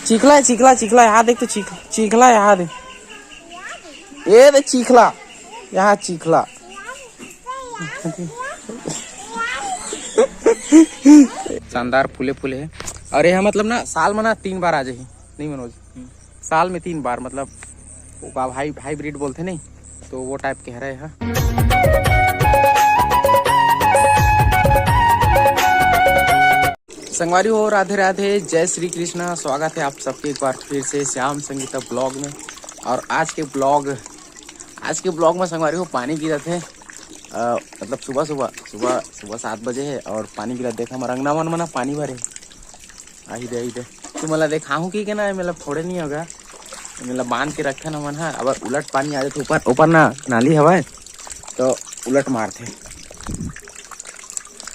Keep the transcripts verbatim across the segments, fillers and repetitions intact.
चिखला है, चिखला, चिखला, यहाँ देख तो, चिख चिखला, यहाँ देख। ये दे चिखला, यहाँ चिखला। शानदार फूले फूले है। और ये मतलब ना, साल में ना तीन बार आ जाही, नहीं मनोज? साल में तीन बार, मतलब वो का हाई हाइब्रिड बोलते नहीं, तो वो टाइप के हरे है। संगवारी हो, राधे राधे, जय श्री कृष्णा। स्वागत है आप सबके एक बार फिर से श्याम संगीता ब्लॉग में। और आज के ब्लॉग आज के ब्लॉग में संगवारी हो, पानी गिरत है। अ, मतलब सुबह सुबह सुबह सुबह सात बजे है और पानी गिरत। देखा, हमर अंगना मन में ना पानी भरे। आही दे, आही दे। तू मला देखाहूँ कि के ना, मतलब थोड़े नहीं होगा, मतलब बांध के रखे ना मन हा। अब उलट पानी आ जाते ऊपर, ऊपर ना नाली हवा है, तो उलट मारते।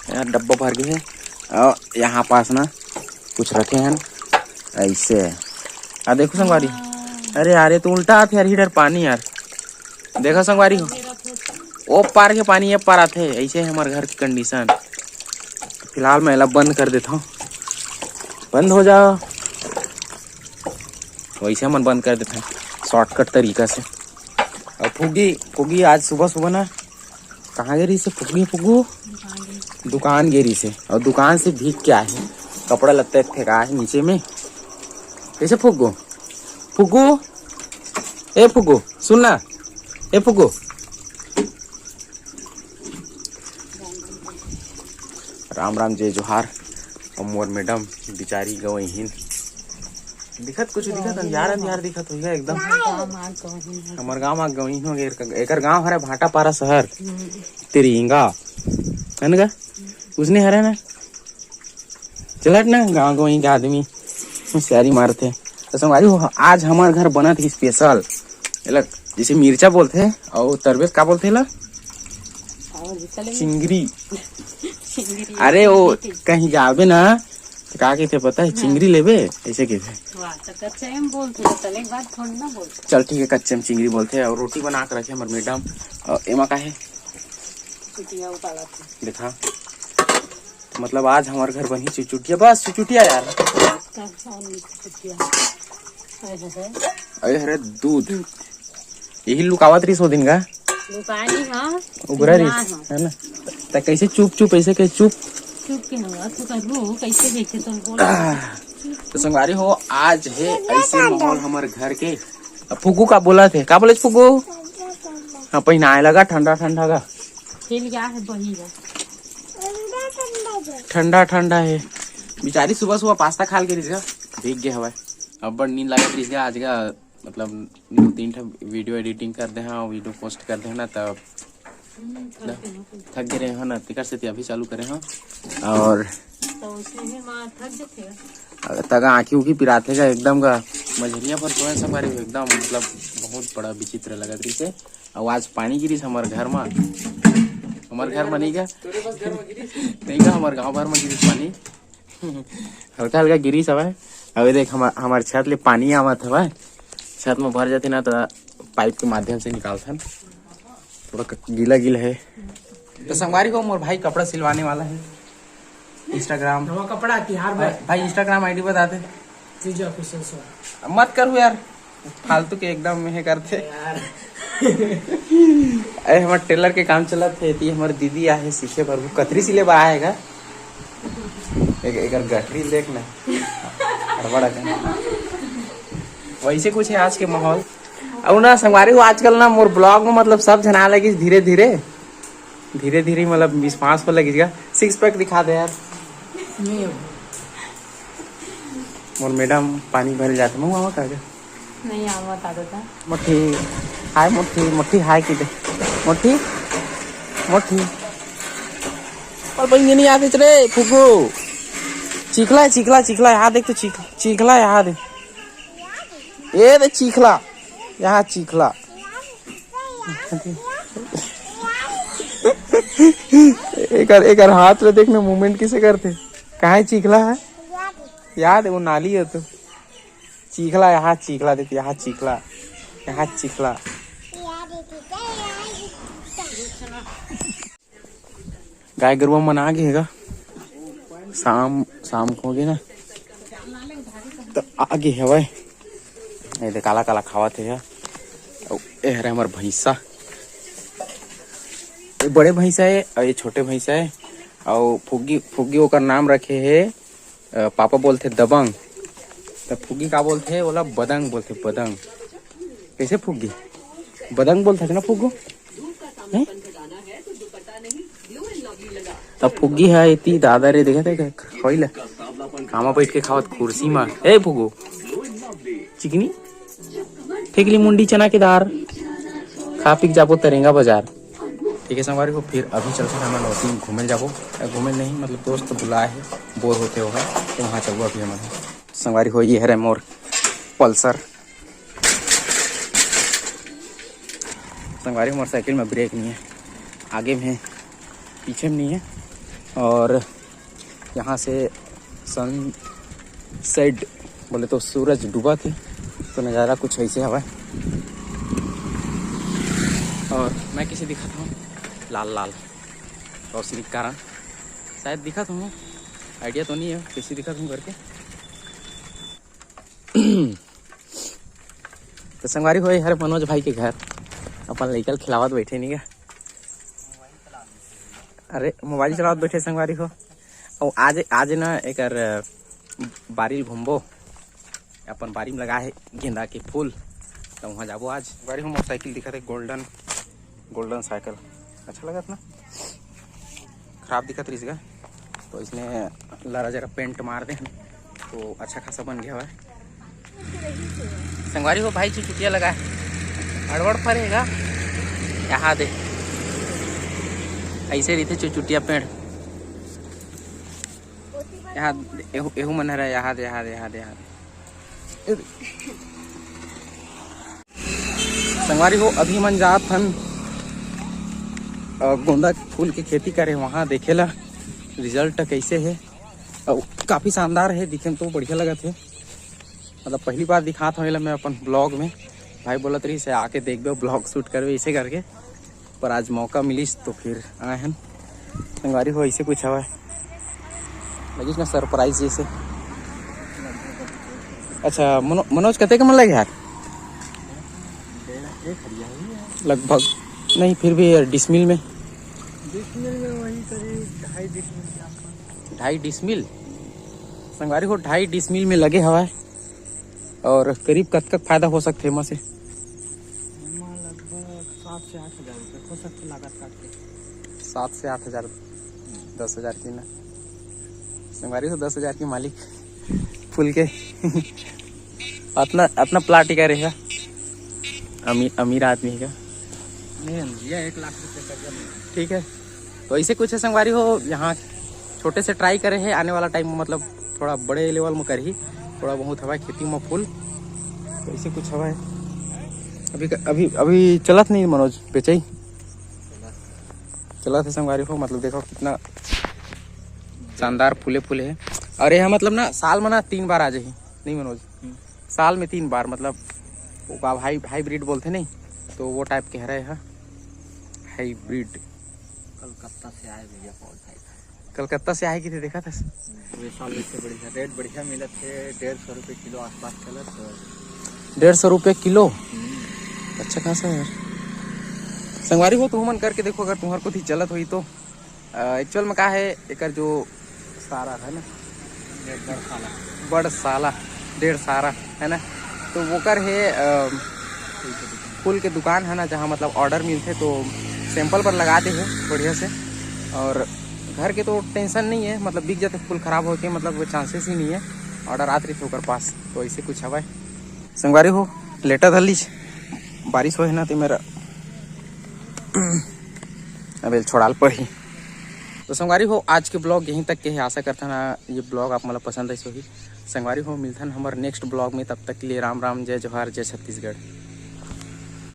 यहाँ डब्बा भर गए है और यहाँ पास ना कुछ रखे हैं ऐसे। आ देखो संगवारी, अरे यार, ये तो उल्टा आथे यार, इधर पानी यार। देखो संगवारी हो, ओ पार के पानी ये पार आथे, ऐसे है हमारे घर की कंडीशन। फिलहाल मैं एला बंद कर देता हूँ, बंद हो जा। वैसे हमन बंद कर देते हैं शॉर्टकट तरीका से। और फुग्गी, फुग्गी आज सुबह सुबह ना कहाँ गे रहिस हे फुग्गी? फुग्गू दुकान गे रहिस हे, और दुकान से भीग के आए हे, कपड़ा लत्ता फेंका हे नीचे में। कैसे फुग्गू? फुग्गू, ए फुग्गू, सुन ना, ए फुग्गू। राम राम, जय जोहार। और मोर मैडम बिचारी गवई हिन, दिखत कुछ दिखत अंधियार अंधियार दिखत होइगा एकदम। हमर गांव आ गवई हो, एकर गांव हरे भाटापारा शहर। तेरी इंगा, है ना? उसने हरे ना, चलत ना गांव गवई के आदमी होशियारी मारथे। तो संगवारी हो, आज हमार घर बनत ही स्पेशल, एला जैसे मिर्चा बोलथे, और तरबेज का बोलथे ला? चिंगरी। अरे वो कहीं जाबे ना, तो का कहते पता है? चिंगरी लेबे, ऐसे कहते। वाह, तो कच्चे में बोलते हो, तले के बाद थोड़ी ना बोलते। चल ठीक है, कच्चे में चिंगरी बोलते हैं। और रोटी बना के रखे हमारे मैडम। और एमा का है? चुटिया उतारा थे। देखा, मतलब आज हमारे घर बनी चुचुटिया, बस चुचुटिया यार। अरे हरे दूध, यही लुकावत रही सौ दिन का। दुकानी हाँ। उगरा रही है ना? त कैसे चुप चुप, ऐसे कैसे चुप? चुप के ना, तू करबो कैसे देखे तो बोल। तो संगवारी हो, आज है ऐसे माहौल हमारे घर के। अब फुग्गू का बोला थे, का बोले फुग्गू? हाँ, पहनाए लगा ठंडा ठंडा का। खेल गया है बही है। ठंडा ठंडा है। बिचारी सुबह सुबह पास्ता खा के रही, भीग गए हवा। अब बड़ नींद लागत रही आज का, मतलब दो तीन ठा वीडियो एडिटिंग कर दे हाँ, वीडियो पोस्ट कर दे ना, तब थक गए रहे हो ना, तेकर से अभी चालू करे हो। और तो उसमें भी माँ थक जाते हैं। तगा आँखी उखी पिराथे का एकदम का, मझरिया पर सोए संगवारी एकदम, मतलब बहुत बड़ा विचित्र लगत रही से। और आज पानी गिरिस हमार घर में, हमार घर में नहीं का, नहीं का, हमार गाँव भर में गिरिस पानी। हल्का हल्का गिरिस हवय। अभी देख, हमार हमार छत ले पानी आवत हवय, छत में भर जाते ना, तो पाइप के माध्यम से निकालथन। थोड़ा क- गीला गीला है। तो संगवारी हो, मोर भाई कपड़ा सिलवाने वाला है। Instagram नवा कपड़ा तिहार भाई, भाई Instagram आईडी बता दे। जीजा ऑफिशियल सर। मत करू यार, फालतू के एकदम में करते यार। अरे हमार टेलर के काम चलत है, ती हमार दीदी आहे सीखे बर, वो कतरी सिले बा आएगा। एक एकर गठरी देख ना, हड़बड़ा का। वैसे कुछ है आज के माहौल। और ना संगवारी हो, आजकल ना मोर ब्लॉग में मतलब सब जना लगी धीरे धीरे, धीरे धीरे मतलब विश्वास हो लगी। सिक्स पैक दिखा दे यार। नहीं हो। मोर मैडम पानी भरे जाते, मैं आवा का? नहीं आवा, बता देता। मोटी हाय, मोटी मोटी हाय की दे, मोटी मोटी। पर बहिनी नहीं आते रे फुगो। चिखला है, चिखला, चिखला, यहाँ देख तो चिख चिखला है, यहाँ देख। ये दे चिखला, यहाँ चिखला। एकर एकर हाथ ला देखने मूवमेंट किसे करते? कहाँ है चिखला है? याद है, वो नाली है तो। चिखला, यहाँ चिखला देख, यहाँ चिखला, यहाँ चिखला। गाय गरुवा मन आ गे हे गा। शाम शाम को हो गे ना, त आगे हवय। ये दे काला काला खावत हे ह। अउ ए हरे हमर भैंसा। ये बड़े भैंसा हे अउ ये छोटे भैंसा हे। अउ फुग्गी, फुग्गी ओकर नाम रखे हे, अ, पापा बोलथे दबंग। त फुग्गी का बोलथे? ओला बदंग बोलथे, बदंग। कैसे फुग्गी? बदंग बोलथे ना फुग्गो? हैं? त फुग्गी ह एती दादा रे, देखत हे का? खवई ला। कामा बैठ के खावत कुर्सी मा। ए फुग्गो, चिकनी, फेंक ली मुंडी चना के दार, खा पी के जाबो तरेंगा बाजार। ठीक है संगवारी हो, फिर अभी चलते हैं हमन ओती घूमे जाबो। अ, घूमे नहीं, मतलब दोस्त बुलाए हे, बोर होते होगा, तो वहाँ चलबो अभी हमन। संगवारी हो, ये हरे मोर पल्सर। संगवारी हो, मोटरसाइकिल में ब्रेक नहीं है, आगे में है, पीछे में नहीं है। और यहाँ से सनसेट बोले तो सूरज डूबा थे, तो नज़ारा कुछ ऐसे हवा। और मैं कैसे दिखाता हूँ, लाल लाल रोशनी के कारण शायद दिखा था, आइडिया तो नहीं है कैसे दिखा था करके। तो संगवारी हो, हर मनोज भाई के घर अपन लइका ल खिलावत बैठे नहीं गा। अरे मोबाइल चलावत बैठे संगवारी हो। और आज, आज ना एकर बारी ल घूमबो, अपन बारी में लगा है गेंदा के फूल, तो वहाँ जाबो आज। संगवारी हो, मोटरसाइकिल दिखत है, गोल्डन, गोल्डन साइकिल, अच्छा लगत ना, खराब दिखत रहिस गा, तो इसने लरा जरा पेंट मार दे, तो अच्छा खासा बन गया हुआ है। संगवारी हो, भाई चुचुटिया लगा है, अड़बड़ फरेगा। यहाँ दे, ऐसे रहिथे चुचुटिया पेड़। यहाँ एहू, एहू मन हरे, यहाँ दे, यहाँ दे, यहाँ दे, यहाँ दे। संगवारी हो, अभी मन जात हन, अ, गोंदा फूल के खेती करे, वहाँ देखे ला रिजल्ट कैसे है। अउ काफ़ी शानदार है, दिखे में तो बढ़िया लगत है। मतलब पहली बार दिखात हूँ एला मैं अपन ब्लॉग में। भाई बोलत रहिस हे आके देखबे, ब्लॉग शूट करबे, इसे करके। पर आज मौका मिलिस तो फिर आए हन। संगवारी हो, ऐसे कुछ हवय, लगिस ना सरप्राइज जैसे। अच्छा मनो-, मनोज, कतेक मन लगे यार? लगभग नहीं, फिर भी यार, डिसमिल में। डिसमिल में वही करीब ढाई डिसमिल के आसपास। ढाई डिसमिल? संगवारी हो, ढाई डिसमिल में लगे हवय। और करीब कतका फायदा हो सकथे एमा से? एमा लगभग सात से आठ हजार रुपये हो सकथे लागत काट के। सात से आठ हजार, दस हजार की ना। संगवारी हो, दस हजार की मालिक फूल के। अपना, अपना प्लाट ही का रहेगा, अमीर, अमीर आदमी का। नहीं, हम दिया एक लाख रुपये का जमीन। ठीक है, तो ऐसे कुछ है संगवारी हो, यहाँ छोटे से ट्राई करे है, आने वाला टाइम में मतलब थोड़ा बड़े लेवल में करही, थोड़ा बहुत हवा खेती में फूल, तो ऐसे कुछ हवा है। अभी, अभी, अभी चलत नहीं मनोज, बेचई चलत है संगवारी हो, मतलब देखो कितना शानदार फूले फूले है। और यह मतलब ना साल में ना तीन बार आ जाही, नहीं मनोज? हम्म। साल में तीन बार, मतलब ओका हाई, हाइब्रिड बोलथे नहीं, तो वो टाइप के हरे है हाइब्रिड। कलकत्ता से आए भैया, बहुत भाई। कलकत्ता से आए किथे देखा था? वैशाली से बढ़िया, रेट बढ़िया मिलत है, डेढ़ सौ रुपये किलो आसपास चलत है। डेढ़ सौ रुपये किलो? हम्म। अच्छा खासा है यार। संगवारी हो, तुमन करके देखो, अगर तुम्हार कोथी चलत होई तो। अ, एक्चुअल में का है, एकर जो सारा है ना, डेढ़ बड़ साला। बड़ साला, डेढ़ सारा है ना, तो वोकर है, अ, फूल के दुकान है ना, जहाँ मतलब ऑर्डर मिलथे तो सैंपल पर लगा दे है बढ़िया से। और घर के तो टेंशन नहीं है, मतलब बिक जाते फूल, खराब होके मतलब वो चांसेस ही नहीं है, ऑर्डर आत रहिथे ओकर पास। तो ऐसे कुछ हवय संगवारी हो, लेटा धर लीज, बारिश होए ना ते मेरा अबे छोड़ाल पड़ही। तो संगवारी हो, आज के ब्लॉग यहीं तक के है। आशा करथन ये ब्लॉग आप मन ला पसंद आइस होही। संगवारी हो, मिलथन हमर नेक्स्ट ब्लॉग में। तब तक के लिए राम राम, जय जोहार, जय छत्तीसगढ़।